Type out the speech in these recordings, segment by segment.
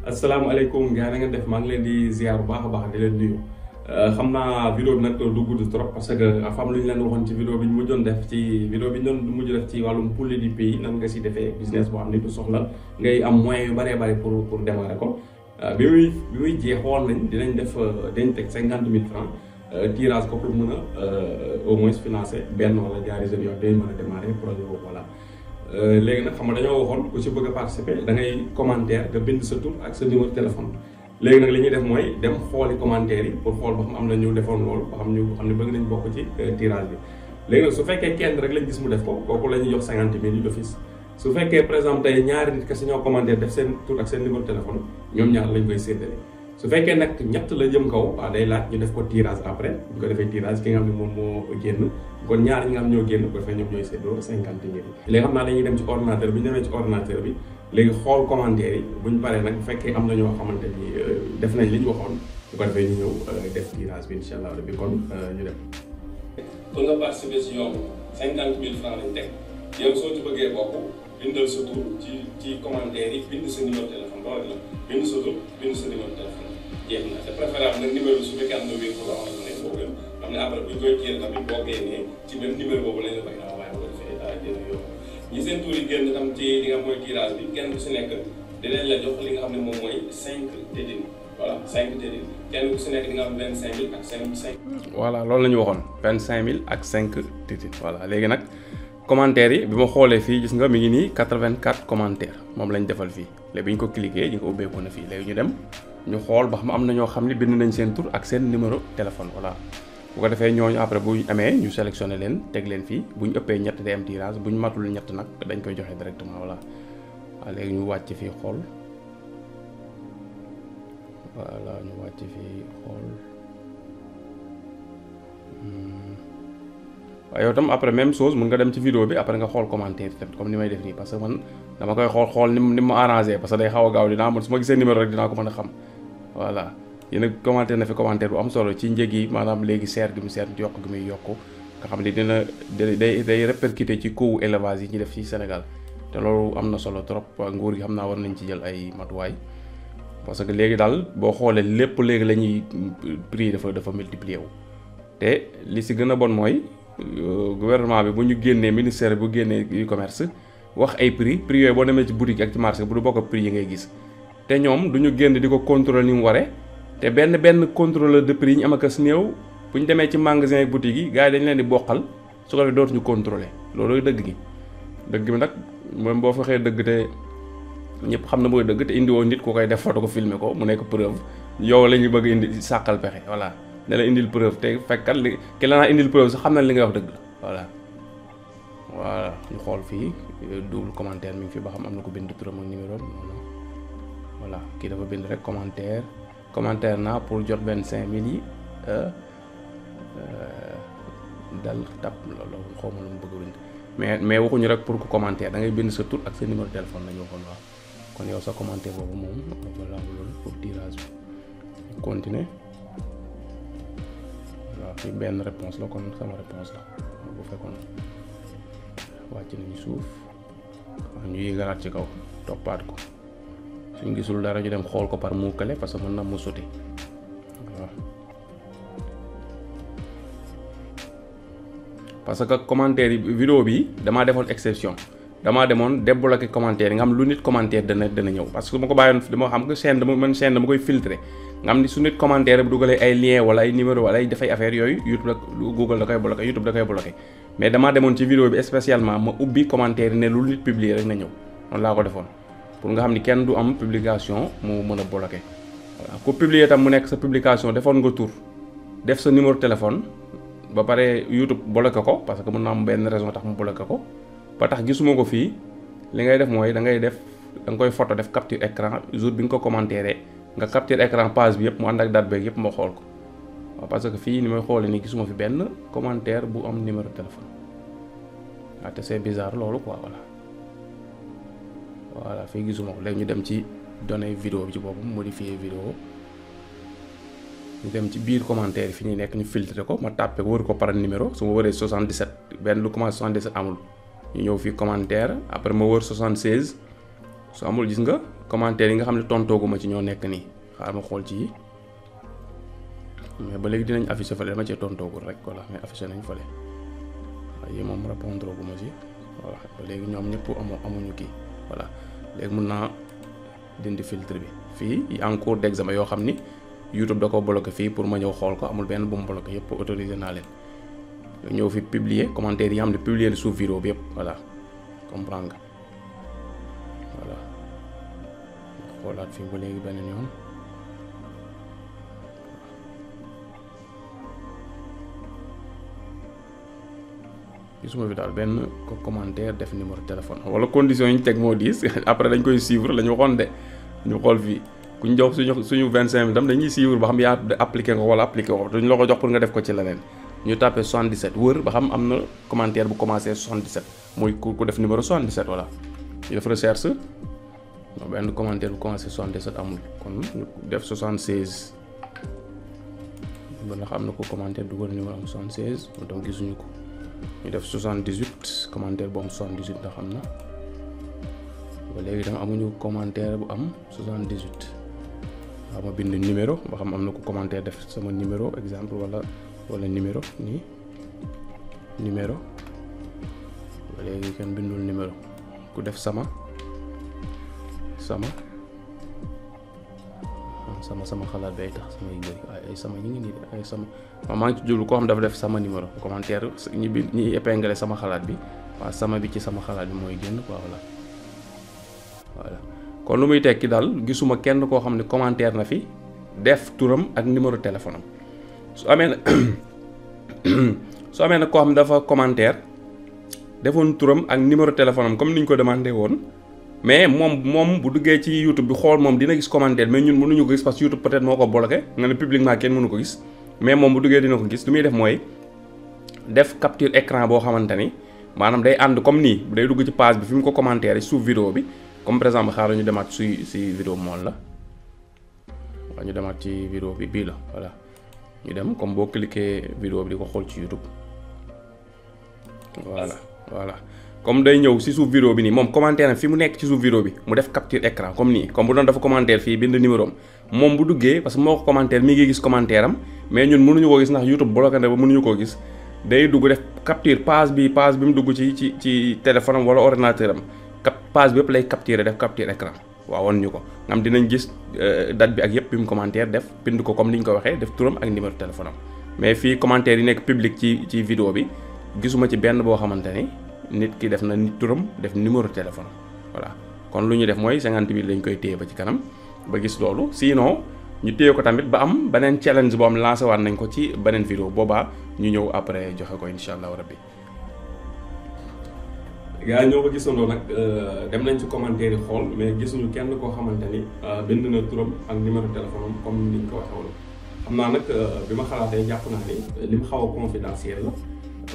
asalaamaaleykum gars yi na ngeen def maa ngi leen di ziar bu baax a baax di leen nuyu xam naa vidéo bi nag du gudd trop parce que dafa am lu ñu leen waxoon ci vidéo bi ñu mujjoon def ci vidéo bi ñu doon mujj def ci wàllum poulet du pays nan nga si defee business boo xam ne du soxla ngay am moyens yu bëree bëri pour démarrer ko bi muy jeex xool nañ dinañ def dañ teg 50 000 francs tirage ko pour mën a au moins financer benn wala ñaari jeunes yoo day mën a démarrer projet boobu voilà. léegi nag xam nga dañoo waxoon ku ci bëgg a participer da ngay commentaire nga bind sa tur ak sa numéro téléphone léegi nag li ñuy def mooy dem xooli commentaire yi pour xool ba xam am na ñu defoon loolu ba xam ne bëgg nañ bokk ci tirage bi. léegi nag su fekkee kenn rek lañ gis mu def ko kooku la ñuy jox 50 000 d'office su fekkee par exemple tey ñaari nit kese ñoo commentaire def seen tur ak seen numéro téléphone ñoom ñaar lañ koy séddale. su fekkee nag ñett la jëm kaw waaw day laaj ñu def ko tirage après bu ko defee tirage ki nga xam ne moom moo génn kon ñaar ñi nga xam ñoo génn bu ko defee ñoom ñooy séddoo 50 000 léegi xam naa dañuy dem ci ordinateur bi ñu demee ci ordinateur bi léegi xool commentaire yi buñ paree nag bu fekkee am na ñoo xamante ni def nañ li ñu waxoon bu ko defee ñu ñëw def tirage bi incha allah rabbi kon ñu dem. pour nga participer si yoon 50 000 francs lañ teg yow soo ci bëggee bokk bindal sa tur ci commentaire yi bind sa numéro téléphone loolu la bind sa tur bind sa numéro téléphone. jeex na c'est préférable nag numéro bi su fekkee am na wér pour la ne boo gën xam ne après bu ñu koy téye tamit boo génnee ci même numéro boobu lañ la koy envoyé bu ko defee daa jël yow ñi seen tur yi génn tam ci li nga mooy tirage bi kenn ku si nekk dinañ la jox li nga xam ne moom mooy 5 tétines voilà 5 tétines kenn ku si nekk di nga am 25 000 ak 5. voilà loolu la ñu waxoon 25 000 ak 5 tétines voilà léegi nag commentaires yi bi ma xoolee fii gis nga mi ngi nii 84 commentaires moom lañ defal fii léegi bi ñu ko cliquer ñu ko ubbeeku na fii léegi ñu dem. ñu xool ba xam am na ñoo xam ne bind nañ seen tur ak seen numéro téléphone voilà bu ko defee ñooñu après bu amee ñu sélectionné leen teg leen fii bu ñu ëppee ñett day am tirage bu ñu matul ñett nag dañ koy joxe directement voilà waaw léegi ñu wàcc fii xool voilà ñu wàcc fii xool waaye yow tam après même chose mun nga dem ci vidéo bi après nga xool commentaire yi tamit comme ni may def nii parce que man dama koy xool ni mu arrangé parce que day xaw a gaaw dinaa mën su ma gisee numéro rek dinaa ko mën a xam voilà yéen a commentaire na fi commentaire bu am solo ci njëg yi maanaam léegi seer gi mu seer yokk gi muy yokk nga xam ne dina day répercuté ci coût élevage yi ñu def ci Sénégal te loolu am na solo trop nguur gi xam naa war nañ ci jël ay matuwaay parce que léegi daal boo xoolee lépp léegi la ñuy prix dafa multiplier wu te li si gën a bon mooy gouvernement bi bu ñu génnee ministère bu génnee e-commerce wax ay prix yooyu boo demee ci boutique ak ci marché bu du bokk prix yi ngay gis te ñoom du ñu génn di ko contrôler ni mu waree te benn contrôleur de prix yi ñu am ak as néew bu ñu demee ci magasin ak boutique yi gars yi dañ leen di bokkal su ko defee dootuñu contrôler loolu dëgg gi nag moom boo fexee dëgg te ñëpp xam na mooy dëgg te indiwoo nit ku koy def foto ko filmer ko mu nekk preuve yow la ñu bëgg indi sàqal pexe voilà. ne la indil preuve te fekkat li ki la naa indil preuve sax xam na li nga wax dëgg la voilà ñu xool fii double commentaire mi ngi fi ba xam am na ko bind turam ak numéro voilà kii dafa bind rek commentaire naa pour jot 25 000 yi dal tap loolu xaw ma lu mu bëgg bind mais waxuñu rek pour ko commentaire da ngay bind sa tur ak sa numéro téléphone lañu waxoon waaw kon yow sa commentaire boobu moom voilà loolu pour tirage bi continuer waaw fii benn réponse la kon sama réponse la bu fekkoon wàcc nañu suuf waaw ñu yéegalaat ci kaw toppaat ko suñ gisul dara ñu dem xool ko par muukale parce que mën na mu sotti waaw parce que commentaire yi vidéo bi damaa defoon exception damaa demoon débloqué commentaire yi nga xam lu nit commentaire dana ñëw parce que ma ko bàyyoon dama xam nga chaîne dama koy filtrer nga xam ni su nit commentaire bu dugalee ay lien wala ay numéro wala ay dafay affaire yooyu YouTube la Google da koy bloqué YouTube da koy bloqué mais damaa demoon ci vidéo bi spécialement ma ubbi commentaire yi ne lu nit publier rek na ñëw noonu laa ko defoon pour nga xam ni kenn du am publication mu mën a bloqué voilà ku publier tam mu nekk sa publication defoon nga tur def sa numéro téléphone ba pare YouTube bloqué ko parce que mën na am benn raison tax mu bloqué ko ba tax gisuma ko fii li ngay def mooy da nga koy photo def capture écran jour bi nga ko commentaire nga capture écran page bi yëpp mu ànd ak date beeg yëpp moo xool ko waaw parce que fii ni may xoolee nii gisuma fi benn commentaire bu am numéro téléphone waaw te c'est bizarre loolu quoi voilà fii gisuma ko léegi ñu dem ci données vidéo bi ci boppam modifier vidéo ñu dem ci biir commentaire yi fi ñuy nekk ñu filtrer ko ma tàppe ko wër ko par numéro su ma wëree 77 benn lu commencé 77 amul ñu ñëw fii commentaire après ma wër 76 su amul gis nga commentaire yi nga xam ne tontooguma ci ñoo nekk nii xaar ma xool ci yi mais ba léegi dinañ affiché fële dama cee tontoogul rek voilà mais affiché nañ fële waaye yi moom répondre gu ma ci voilà ba léegi ñoom ñëpp amuñu kii voilà léegi mun naa dindi filtre bi fii en cours d'examen yoo xam ni YouTube da ko bloqué fii pour ma ñëw xool ko amul benn bu mu bloqué yëpp autorisé naa leen ñëw fi publier commentaire yi nga xam ne publier li suuf vidéo bi yëpp voilà comprendre nga voilà xoolaat fii ba léegi beneen yoon gisuma fi daal benn ko commentaire def numéro téléphone wala condition yi ñu teg moo diis après dañ koy suivre la ñu waxoon de ñu xool fii ku ñu jox suñu 25 tam dañuy suivre ba xam yaa appliqué ko wala appliqué ko duñ la ko jox pour nga def ko ci leneen ñu tapé 77 wër ba xam am na commentaire bu commencé 77 mooy ku def numéro 77 voilà ñu def recherche benn commentaire bu commencé 77 amul kon ñu def 76 ba nga xam na ko commentaire dugal numéro am 76 donc gisuñu ko ñu def 78 commentaire bu am 78 ndax xam na ba léegi tam amuñu commentaire bu am 78 waaw ma bind numéro ba xam am na ko commentaire def sama numéro exemple wala numéro nii numéro ba léegi kenn bindul numéro ku def sama xalaat bay tax samay bëri ay sama ñi ngi nii ay sama maa ngi ci jublu koo xam dafa def sama numéro commentaire ñi épinglé sama xalaat bi waaw sama bi ci sama xalaat bi mooy génn quoi voilà kon lu muy tekki daal gisuma kenn koo xam ne commentaire na fi def turam ak numéro téléphone am su amee nag koo xam ne dafa commentaire defoon turam ak numéro téléphone am comme ni ñu ko demandé woon mais moom bu duggee ci YouTube bi xool moom dina gis commentaire mais ñun mënuñu ko gis parce que YouTube peut-être moo ko bloqué nga ne publiquement kenn mënu ko gis mais moom bu duggee dina ko gis lu muy def mooy def capture écran boo xamante ni maanaam day ànd comme nii day dugg ci page bi fi mu ko commentaire suuf vidéo bi comme par exemple xaaral ñu demaat si vidéo mool la waaw ñu demaat ci vidéo bi bii la voilà ñu dem comme boo cliquer vidéo bi di ko xool ci YouTube voilà comme day ñëw si suuf vidéo bi nii moom commentaire am fi mu nekk ci suuf vidéo bi mu def capture écran comme nii comme bu doon dafa commentaire fii bind numéro am moom bu duggee parce que moo ko commentaire mi ngi gis commentaire am mais ñun mënuñu koo gis ndax YouTube bloqué na ba mënuñu koo gis day dugg def capture page bi mu dugg ci téléphone am wala ordinateur am page bi yëpp lay capturer def capture écran waaw woon ñu ko nga am dinañ gis date bi ak yëpp bi mu commentaire def bind ko comme ni ñu ko waxee def turam ak numéro téléphone am mais fii commentaire yi nekk public ci vidéo bi gisuma ci benn boo xamante ni nit ki def na nit turam def numéro téléphone voilà kon lu ñu def mooy 50 000 lañ koy téye ba ci kanam ba gis loolu sinon ñu téye ko tamit ba am beneen challenge boo am lancé waat nañ ko ci beneen vidéo boobaa ñu ñëw après joxe ko incha allahu rabbi. gars yi ñoo ko gisandoo nag dem nañ ci commentaire yi xool mais gisuñu kenn koo xamante ni bind na turam ak numéro téléphone am comme niñ ko waxee woon xam naa nag bi ma xalaatee jàpp naa ni li mu xaw a confidentiel la.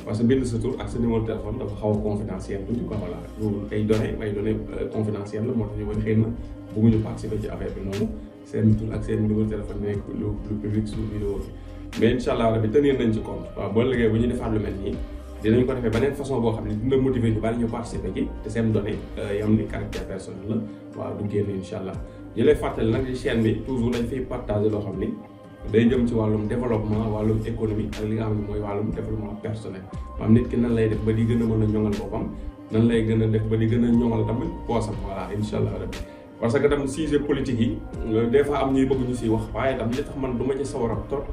parce que bind sa tur ak sa numéro téléphone dafa xaw a confidentiel tuuti quoi voilà loolu ay données confidentielles la moo tax ñu bëri xëy na bëgguñu participer ci affaire bi noonu seen tur ak seen numéro téléphone nekk lu public sur vidéo bi mais incha allah rabi tenir nañ ci compte waaw boo liggéey bu ñu defaat lu mel nii dinañ ko defee beneen façon boo xam ne dina motiver ñu bari ñu participer ci te seen données yam ni caractère personnel la waaw du génn incha allah ñu lay fàttali nag ci chaîne bi toujours dañ fiy partager loo xam ni day jëm ci wàllum développement wàllum économie ak li nga xam ne mooy wàllum développement personnel maanaam nit ki nan lay def ba di gën a mën a ñoŋal boppam nan lay gën a def ba di gën a ñoŋal tamit poosam voilà incha allah rabbi parce que tam sujet politique yi des fois am ñuy bëgg ñu siy wax waaye tam li tax man du ma ci sawar a trop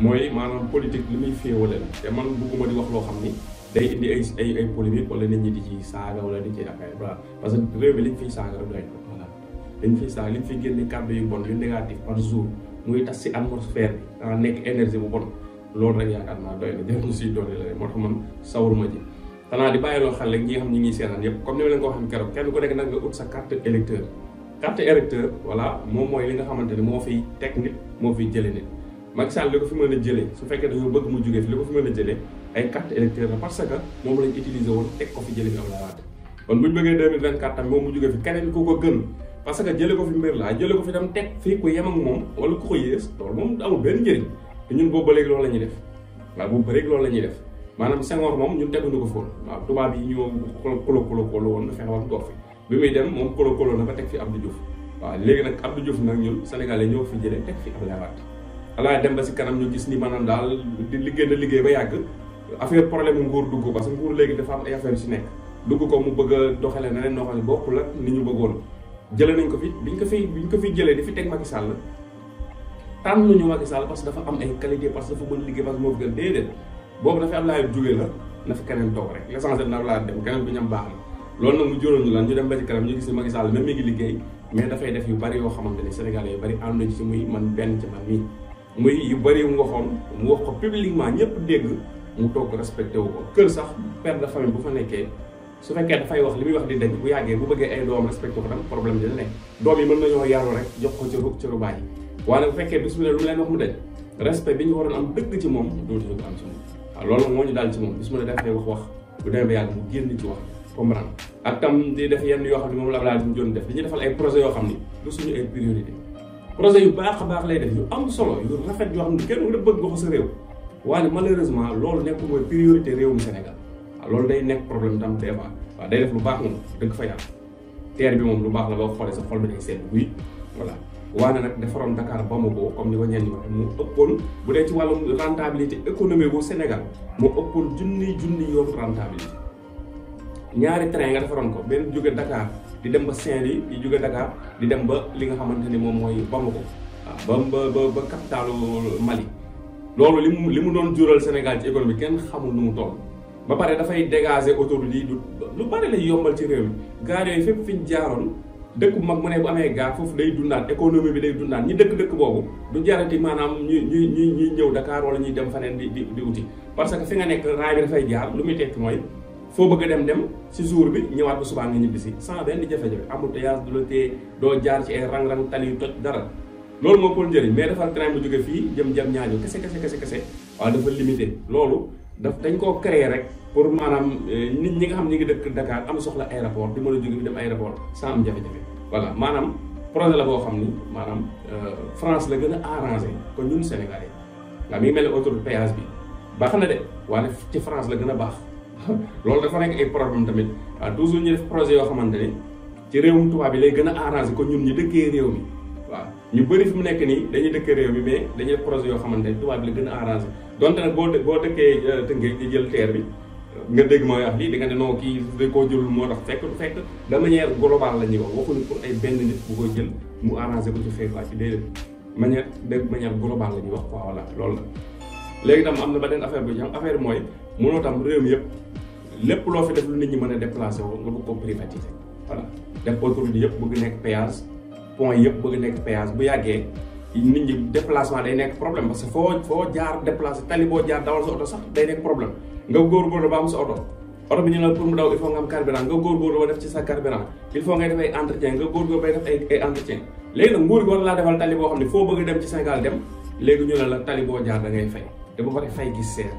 mooy maanaam politique li muy féewale la te man bëgguma di wax loo xam ni day indi ay polémique wala nit ñi di ci saaga wala di ci affaire voilà parce que réew mi liñ fiy saaga rek doy voilà liñ fiy saaga liñ fiy génne kàddu yu bon yu négatif par jour muy tas si atmosphère bi dana nekk énergie bu bon loolu rek yaakaar naa doy na jërë ñu siy doole la moo tax man sawaruma ji xanaa di bàyyi loo xel rek ñi nga xam ñi ngi seetaan yëpp comme ni ma leen ko waxee keroog kenn ku nekk nag nga ut sa carte électeur voilà moom mooy li nga xamante ne moo fiy teg nit moo fiy jële nit Macky Sall li ko fi mën a jëlee su fekkee dañoo bëgg mu jógee fi li ko fi mën a jëlee ay carte électeur la parce que moom lañ utiliser woon teg ko fi jële fi Abdoulaye Wade kon buñ bëggee 2024 tamit moom mu jógee fi keneen ku ko gën parce que jële ko fi mbir laa jële ko fi tam teg fii ku yem ak moom wala ku ko yées loolu moom amul benn njëriñ te ñun boobu ba léegi loolu la ñuy def waaw boobu ba léegi loolu la ñuy def maanaam Senghor moom ñun teguñu ko foon waaw tubaab yi ñoo xulo woon na fexe wax toog fi bi muy dem moom kolo na ba teg fi Abdou Diouf waaw léegi nag Abdou Diouf nag ñun sénégalais ñoo fi jëlee teg fi Abdoulaye Wade Abdoulaye dem ba si kanam ñu gis ni maanaam daal di liggéey ba yàgg affaire problème mu nguur dugg parce que nguur léegi dafa am ay affaire yu si nekk dugg ko mu bëgg a doxalee na leen noo xam ne bokkul ak ni ñu bëggoon jëlee nañ ko fi biñ ko fi jëlee di fi teg Macky Sall tànn nañu Macky Sall parce que dafa am ay qualité parce que dafa mën liggéey parce que moo fi gën déedéet boobu dafa Abdoulaye jógee la na fi keneen toog rek l'essentiel na Abdoulaye dem keneen bu ñam baax na loolu nag mu juróon ñu lan ñu dem ba ci kanam ñu gis ne Macky Sall même mi ngi liggéey mais dafay def yu bari yoo xamante ne Sénégalais yu bari ànd nañ ci muy man benn ci man mii muy yu bari mu waxoon mu wax ko publiquement ñëpp dégg mu toog respecté wu ko kër sax père de famille bu fa nekkee su fekkee dafay wax li muy wax di dañ bu yàggee bu bëggee ay doom respecté ko tam problème dina nekk doom yi mën nañoo yaru rek jox ko cëru bàyyi waaye bu fekkee bis mu ne lu mu leen wax mu dañ respect bi ñu waroon am dëgg ci moom dootuñu ko am ci moom waaw loolu moo ñu daal ci moom bis mu ne dafay wax bu demee ba yàgg mu génn ci wax comprendre ak tam di def yenn yoo xam ne moom la Abdoulaye bu doon def dañuy defal ay projet yoo xam ni du suñu ay priorité projet yu baax a baax lay def yu am solo yu rafet yoo xam ne kenn bëgg nga ko sa réew waaye malheureusement loolu nekk mooy priorité réewum Sénégal waaw loolu day nekk problème tam des fois waaw day def lu baax moom dëgg fa yàlla terre bi moom lu baax la boo xoolee sa xol bi day seet guy voilà waane nag defaroon Dakar Bamako comme ni ko ñenn ñi waxee mu ëppoon bu dee ci wàllum rentabilité économique bu Sénégal moo ëppoon junni yoon rentabilité ñaari train nga defaroon ko benn jóge Dakar di dem ba Saint-Louis di jóge Dakar di dem ba li nga xamante ni moom mooy Bamako waaw ba capitalu Mali loolu li mu doon jural Sénégal ci économie kenn xamul nu mu toll ba pare dafay dégager autoroute yi lu bari lay yombal ci réew mi gaar yooyu fépp fi ñu jaaroon dëkk bu mag mu ne bu amee gaar foofu day dundaat économie bi day dundaat ñi dëkk boobu du jarati maanaam ñuy ñëw Dakar wala ñuy dem faneen di uti parce que fi nga nekk raay bi dafay jaar lu muy tekki mooy foo bëgg a dem si jour bi ñëwaat ba subaa nga ñibbisi sans benn jafe-jafe embouteillage du la tee doo jaar ci ay rang-rang tali yu toj dara loolu moo ko njëriñ mais defar train bu jóge fii jëm ñaajo kese waaw dafa limité loolu dañ koo créer rek pour maanaam nit ñi nga xam ñi ngi dëkk Dakar am soxla aéroport di mën a jóge bi dem aéroport sans am jafe-jafe voilà maanaam projet la boo xam ni maanaam France la gën a arrangé ko ñun Sénégalais waaw mi ngi mel ne autoroute péage bi baax na de waaye ci France la gën a baax loolu dafa nekk ay problème tamit waaw toujours ñu def projet yoo xamante ne ci réewum tubaab bi lay gën a arrangé ko ñun ñu dëkkee réew mi waaw ñu bëri fi mu nekk nii dañuy dëkkee réew mi mais dañuy def projet yoo xamante ne tubaab bi la gën a arrangé donte nag boo dëkkee Tëngéej di jël terre bi nga dégg mooy wax lii di nga ne non kii dañ koo jëlul moo tax fekk de manière globale la ñuy wax waxuñu pour ay benn nit bu koy jël mu arrangé ko ci xeetu ci déedéet manière globale la ñuy wax waaw voilà loolu la. léegi tam am na beneen affaire bu ñu am affaire mooy mënoo tam réew mi yëpp lépp loo fi def lu nit ñi mën a déplacé woo nga bëgg ko privatiser voilà def autoroute yëpp bëgg nekk péage pont yëpp bëgg nekk péage bu yàggee nit ñi déplacement day nekk problème parce que foo jaar déplacé tali boo jaar dawal sa oto sax day nekk problème nga góorgóorlu ba am sa oto bi ñu la pour mu daw il faut nga am carburant nga góorgóorlu ba def ci sa carburant il faut ngay def ay entretien nga góorgóorlu bay def ay entretien léegi nag nguur gi war laa defal tali boo xam ne foo bëgg dem ci Sénégal dem léegi ñu ne la tali boo jaar da ngay fay te ba pare fay gis seer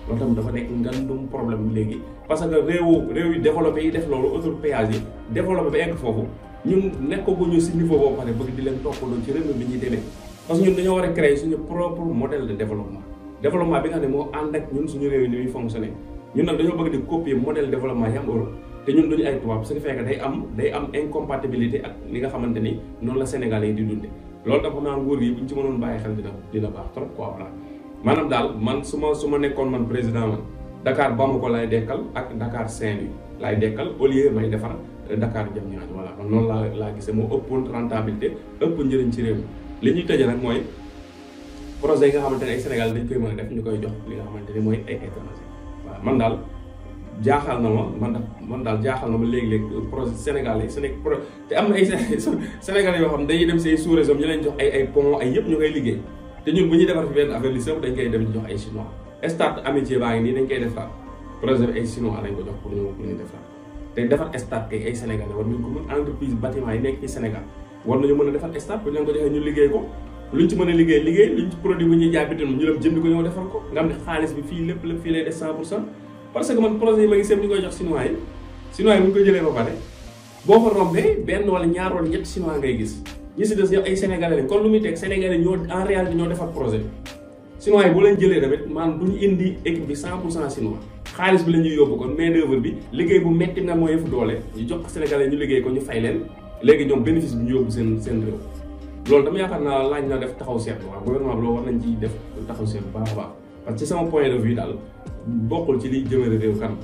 loolu tam dafa nekk ngandum problème léegi parce que réew yi développé yi def loolu autoroute péage yi développé ba egg foofu ñun nekkaguñu si niveau boobu pare bëgg di leen toppaloo ci rythme bi ñuy demee parce que ñun dañoo war a créer suñu propre modèle de développement bi nga xam ne moo ànd ak ñun suñu réew yi ni muy fonctionné ñun nag dañoo bëgg di copier modèle développement yi am Europe te ñun duñu ay tubaab su ko fekkee day am incompatibilité ak li nga xamante ni noonu la Sénégalais yi di dunde loolu dafa naa nguur gi buñ ci mënoon bàyyi xel dina baax trop quoi voilà maanaam daal man su ma nekkoon man président man Dakar Bamako lay dekkal ak Dakar Saint-Louis lay dekkal au lieu may defar Dakar Diamniadio voilà kon noonu laa gisee moo ëppoon rentabilité ëpp njëriñ ci réew mi li ñuy tëjee nag mooy projet yi nga xamante ne ay Sénégal dañ koy mën a def ñu koy jox li nga xamante ne mooy ay étranger waaw man daal jaaxal na ma léegi-léegi projet Sénégal yi te am na ay Sénégalais yoo xam ne dañuy dem si ay sous-région ñu leen jox ay pont ay yëpp ñu koy liggéey te ñun bu ñuy defar fi benn affaire li sëpp dañ koy dem jox ay chinois stade amitié baa ngi nii dañ koy defar projet bi ay chinois lañ ko jox pour ñu defar te defar stade kay ay Sénégalais war nañ ko mën entreprise bâtiment yi nekk ci Sénégal war nañu mën a defar stade bu ñu leen ko joxee ñu liggéey ko luñ ci mën a liggéey luñ ci produit bu ñuy jaay bitim ñu dem jënd ko ñëw defar ko nga xam ne xaalis bi fii lépp fii lay def 100% parce que man projet yi ma ngi seet ñu koy jox chinois yi bu ñu ko jëlee ba pare boo fa rombee benn wala ñaar wala ñett chinois ngay gis ñi si des yow ay sénégalais lañ kon lu muy teg sénégalais ñoo en réalité ñoo defar projet bi chinois yi boo leen jëlee tamit maanaam duñu indi équipe bi 100% chinois xaalis bi la ñuy yóbbu kon main d'œuvre bi liggéey bu metti nga mooy yëfu doole ñu jox ko Sénégalais ñu liggéey ko ñu fay leen léegi ñoom bénéfice bi ñu yóbbu seen réew loolu dama yaakaar naa laaj na def taxaw seetlu waaw gouvernement bi loolu war nañ ci def taxaw seetlu baax a baax parce que sama point de vue daal bokkul ci liy jëmale réew kanam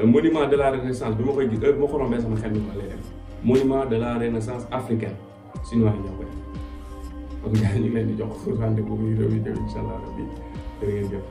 monument de la renaissance bi ma koy gis heure bi ma ko rombee sama xel mi ma lay def monument de la renaissance africaine chinois yi ñoo koy kon gars ñu ngi leen di jox rendez-vous bu ñu réew yi déw incha allah rabbi jërë ngeen jëf